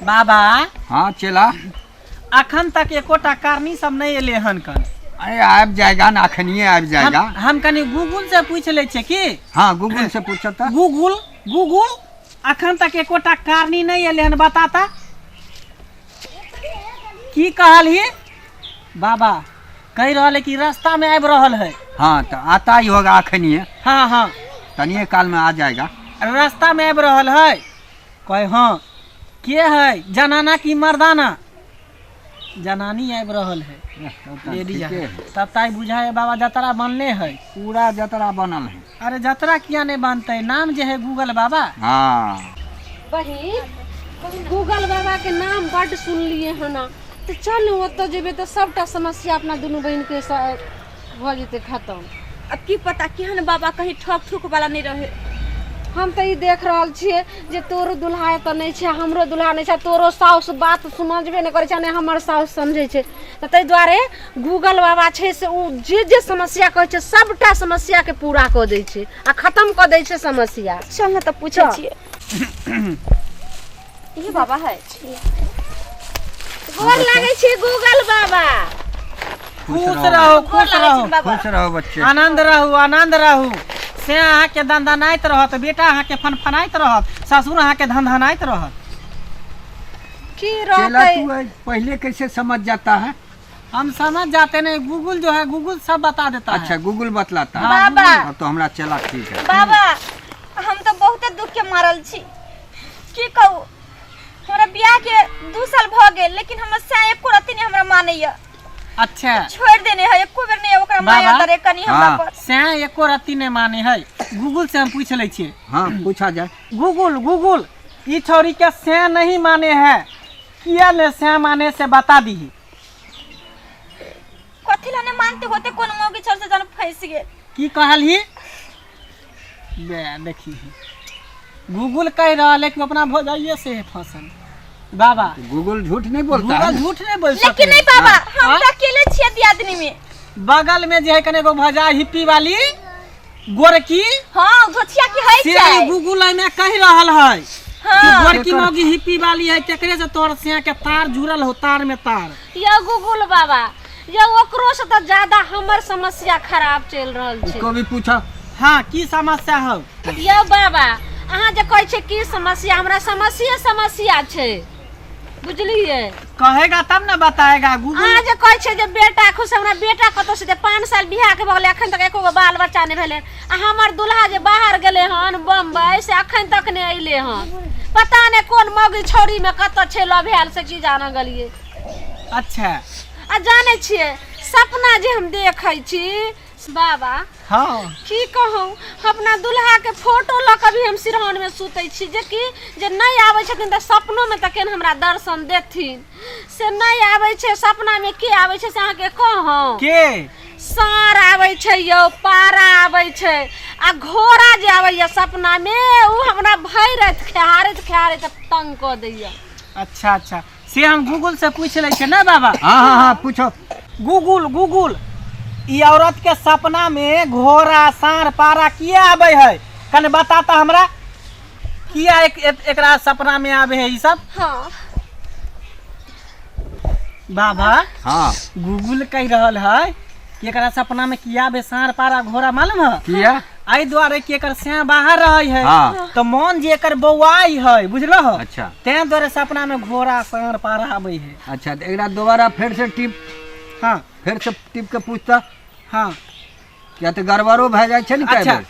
बाबा। हाँ चेला। अखन तक एकोटा कारनी सब नहीं एले हन कन। अरे आबि जाएगा ना, अखनिए आबि जाएगा। हम कनी गूगल से पूछ ले छियै की। हाँ गूगल से पूछो तो। गूगल गूगल अखन तक एकोटा कारनी नहीं एले हन, बताता की कहल ही बाबा? कहि रहल है कि रास्ता में आबि रहल है। हाँ तो आता ही होगा अखनिए। हाँ हाँ। तनिए काल में आ जाएगा। रास्ता में आबि रहल है। कहे हाँ के है, जनाना की मर्दाना? जनानी आबि रहल है, लेडीज। ठीके है। तब ताई बुझाए बाबा जतरा बनले है। पूरा जतरा बनल है। अरे जतरा किया नहीं बनते, नाम जे है गूगल बाबा। हाँ बहिन, गूगल बाबा के नाम बड्ड सुनलिए हन, तऽ चलू ओतऽ जेबै तऽ सबटा समस्या अपना दुनू बहिन के भऽ जेतै खतम। अब की पता केहन बाबा, कहीं ठक ठुक वाला नहीं रहे। हम तऽ ई देख रहल छियै जे तोरो दुल्हा एतऽ नहि छै, हमरो दुल्हा नहि छै, तोरो साउस बात समझबे नहि करै छै, नहि हमर साउस समझै छै, तऽ ताहि दुआरे गूगल बाबा छै से ओ जे जे समस्या कहै छै सबटा समस्याके पूरा कऽ दै छै आ खतम कऽ दै छै समस्या। चल ने तऽ पूछै चल। छियै। ये बाबा है। गोर लागै छी गूगल बाबा। खुश रहो, खुश रहो। बाबा खुश रहो बच्चे। आनंद रहू, आनंद रहू। से अहाँके दनदनाइत रहत, बेटा अहाँके फनफनाइत रहत, ससुर अहाँके धनधनाइत रहत। की चेला रहतै? तू पहले कैसे समझ जाता है? हम समझ जाते नहीं, गूगल जो है गूगल सब बता देता है। अच्छा गूगल बतलाता है। हाँ, बाबा। अब तो हमरा चेला ठीक है। बाबा हम तो बहुत दुख के मारल छी, की कहू, हमरा बियाह के 2 साल भ गेल, लेकिन हमर साय एको रत्ती नहीं हमरा मानैया। अच्छा। छोड़ देने है, एको बेर नहीं ओकरा बाबा। माया दरे कनी हमरा हाँ। पर। सैं एको रत्ती नहीं माने है, गूगल से हम पूछ लै छियै। हाँ पूछा जाए। गूगल गूगल ई छौरी के सैं नहीं माने है, किया ने सैं माने से बता दी। कथी ला नहीं मानते होते, कोन मौगी छोड़ से जन फंस गेल। की कहल ही बे, देखी गूगल कह रहल है कि अपना भौजाइये से है फसल। बाबा गूगल झूठ नहीं बोलता है गूगल ना? झूठ नहीं बोल लेकिन सके। नहीं बाबा, हम हाँ? तो अकेले छियै दियादनी में। बगल में जे है कने एगो भौजाई हिप्पी वाली गोरकी। हाँ धोतिया की है से छै। गूगल एमे कह रहल है कि हाँ। गोरकी मौगी हिप्पी वाली है, तेकरे से तोर सिया के तार जुड़ल हो, तार में तार। यौ गूगल बाबा, यौ ओकरो से तऽ ज्यादा हमर समस्या खराब चलि रहल छै। उसको भी पूछा। हाँ की समस्या हो? यौ बाबा अहाँ जे कहै छियै की समस्या, हमरा समस्या समस्या छै, बुझलियै? कहेगा तब ना बताएगा गूगल। अहाँ जे कहै छियै जे बेटा खुश, हमरा बेटा कतौ से, 5 साल बियाह के भऽ गेलै, अखन तक एको गो बाल बच्चा नहि भेलै, आ हमर दुल्हा जे बाहर गेलै हन बम्बई से अखन तक नहि अयलै हन, पता नहि कोन मौगी छौड़ी में कतऽ छै लभेल से की जान गेलियै। अच्छा। आ जानै छियै सपना जे हम देखै छी बाबा। हाँ। की कहूँ, अपना दुल्हा के फोटो लऽ कऽ भी हम सिरहान में सुतै छी, जे कि जे नहि आबै छथिन तऽ सपनो में तऽ केहन हमरा दर्शन देथिन, से नहि आबै छै। सपना में के आबै छै से अहाँके कहूँ? के? साँढ़ आबै छै यौ, पारा आबै छै, आ घोड़ा जे आबैया सपना में ओ हमरा भरि राति खेहारैत खेहारैत तंग कऽ दैया। अच्छा अच्छा, से हम गूगल से पूछ लै छियै ना बाबा। हाँ हाँ हाँ पूछो। गूगल गूगल ई औरत के सपना में घोड़ा साँढ़ पारा किया आबै है, कने बताता हमरा किया एक, एक, एकरा सपना में आबे है ई सब? हाँ। बाबा। हाँ। गूगल कह रहल है कि एकरा सपना में किया आबे साँढ़ पारा घोड़ा, मालूम है? किया? एहि दुआरे कि एकर सैं बाहर रहे है। हाँ। तो मन जे एकर बौआई है, बुझलो हो? अच्छा। तें दुआरे सपना में घोड़ा साँढ़ पारा आबै है। अच्छा, तो एकरा दोबारा फिर से टिप। हाँ। फिर से टिप के पूछता। हाँ। किया तो गड़बड़ो भए जाइ छै ने कए अच्छा। बेर।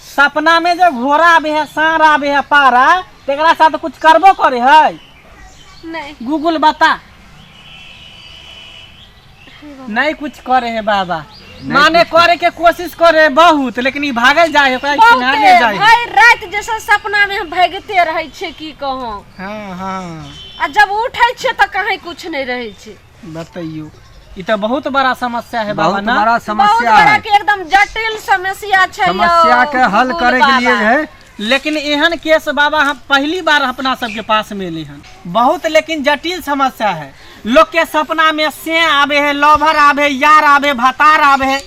सपना में जो घोड़ा आबे है, साँढ़ आबे है, पारा, तेकरा साथ कुछ करबो करे है? नहीं। गूगल बता। नहीं कुछ करे है बाबा, नहीं माने कुछ करे के कोशिश करे है बहुत, लेकिन ई भागल जाए है, ओकरा बहुते चिन्हाने जाए है। भरि राति जैसे सपना में हम भागिते रहै छियै, की कहूँ। हाँ हाँ। आ जब उठै छियै तऽ कहीं कुछ नहीं रहै छै। बतैयौ, ई तऽ बहुत बड़ा समस्या है बाबा बहुत ना। बड़ा बहुत समस्या बड़ा है। के एकदम जटिल समस्या छै यौ, समस्या के हल गूगल करे के लिए बाबा। जे है। लेकिन एहन केस बाबा हम पहली बार अपना सबके पास में एलै हन, बहुत लेकिन जटिल समस्या है। लोग के सपना में से आवे है, लवर आवे है, यार आवे, भतार आवे है,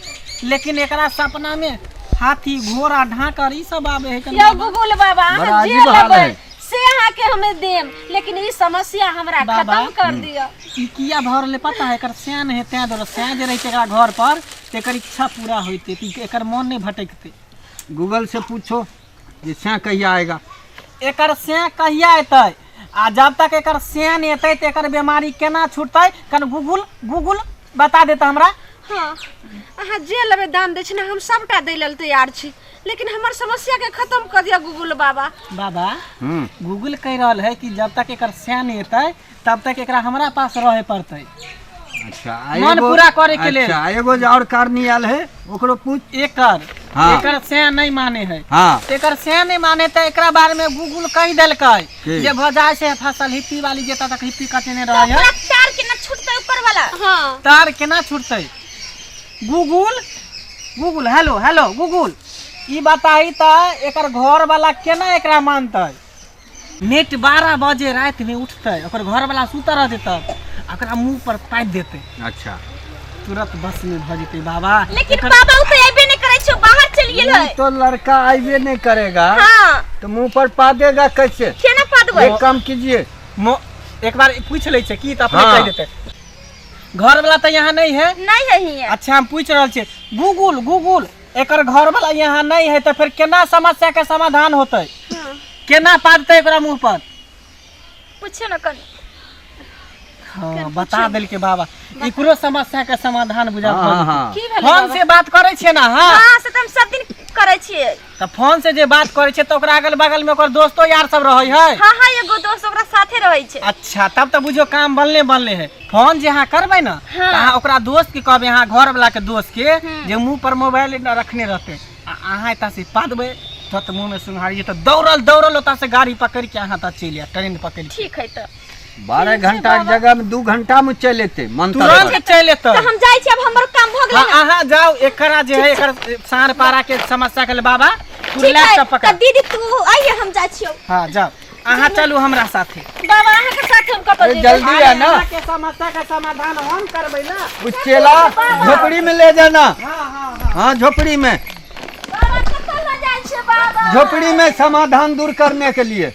लेकिन एकरा सपना में हाथी घोड़ा ढाकर ई सब आवे है। यौ गूगल बाबा, बड़ा अहाँ जे अजीब हाल लेबै है। से से अहाँके हमे देम, लेकिन ई समस्या हमरा बाबा। खत्म कर दिअ। ई किया भऽ रहलै पता है? एकर सैन है तें दुआरे। सैन जे रहै एकरा घर पर तऽ एकर इच्छा पूरा होइतै, तऽ एकर मन नहि भटकतै। गूगल से पूछो जे सैं कहिया आएगा। एकर सैं कहिया एतै? आ जब तक एकर सैं नहि एतै तऽ एकर बीमारी केना छूटतै? कन गूगल गूगल बता देता हमरा। हाँ, अहाँ जे लेबै दान दै छी ने, हम सबटा दै लेल तैयार छी, लेकिन हमर समस्या के खत्म कऽ दिअ गूगल बाबा। बाबा, गूगल कहि रहल है कि जब तक एकर सैं नहि एतै तब तक एकरा हमरा पास रहे पड़तै। अच्छा, मन पूरा करे के लेल। अच्छा, एगो जे और कारणी आयल है ओकरो पूछ। एकर हाँ। एकर सैं नहीं माने है। हाँ। एकर सैं नहीं माने तऽ एकरा बारे में गूगल कहि देलकै की? जे भऽ जाइ छै फसल हिप्पी वाली, जतऽ तक हिप्पी कटेने रहै है। ओकरा तार केना छूटतै ऊपर वाला? हाँ। तार केना छूटतै? Google Google hello hello Google, ई बताही तऽ एकर घर वाला केना एकरा मानतै? नेट 12 बजे राति में उठतै, ओकर घर वाला सुतल रहतै तब आ ओकरा मुंह पर पाति देतै। अच्छा। तुरंत बस में भऽ जेतै बाबा। लेकिन बाबा, उ तऽ अयबे नहि करै छै, बाहर चलि गेल है। उ तो लड़का आइबे नहीं करेगा। हाँ। तो मुंह पर पा देगा कैसे? केना पादबै? एक काम कीजिए। एक बार पूछ लै छै की तऽ अपने हाँ। कहि देतै। घर वाला तऽ यहाँ नहीं है। नहीं है हियाँ। अच्छा, हम पूछ रहल छियै गूगल गूगल, एकर घर वाला यहाँ नहीं है तऽ फेर केना समस्या के समाधान होतै? केना पादतै एकरा मुंह पर? पूछियो न कनी। हाँ, बता देलकै बाबा, एकरो समस्या के समाधान बुझा हाँ, हाँ, हाँ। की भेलै फोन बाबा? से बात करै छियै ने अहाँ? हाँ, से तऽ हम सब दिन करै छियै। तऽ फोन से जे बात करै छियै तऽ ओकरा अगल बगल में ओकर दोस्तो यार सब रहै है? हाँ हाँ, एगो दोस्त ओकरा साथे रहै छै। अच्छा, तब तऽ बुझियौ काम बनले बनले है। फोन जे अहाँ करबै ने हाँ। तऽ अहाँ ओकरा दोस्त के कहबै, अहाँ घर वाला के दोस्त के, जे मुंह पर मोबाइल रखने रहतै आ अहाँ एतऽ से पादबै तुरंत मुंह में सुनहारी तऽ दौड़ल दौड़ल ओतऽ से गाड़ी पकड़ि के अहाँ तऽ चलि आयत ट्रेन पकड़ि के। ठीक है तऽ। 12 घंटा के जगह में 2 घंटा में चलि एतै मंत्र तुरंत पर। चलि एतै। तऽ हम जाइ छी, अब हमर काम भऽ गेलै। हाँ, अहाँ जाउ, एकरा जे है एकर साँढ़ पारा के समस्या के लेल बाबा तू ठीक है लैपटॉप तऽ पकड़। दीदी, तू आइए, हम जाइ छियौ। हाँ जाउ, अहाँ चलू हमरा साथे। बाबा, अहाँके साथे हम कतऽ अरे जेबै? जल्दी आ ना। अहाँके समस्या के समाधान हम करबै ना। उस चेला झोपड़ी में ले जाना। हाँ हाँ हाँ। हाँ, झोपड़ी में। बाबा, कतऽ लऽ जाइ छियै बाबा? झोपड़ी में समाधान दूर करने के लिए।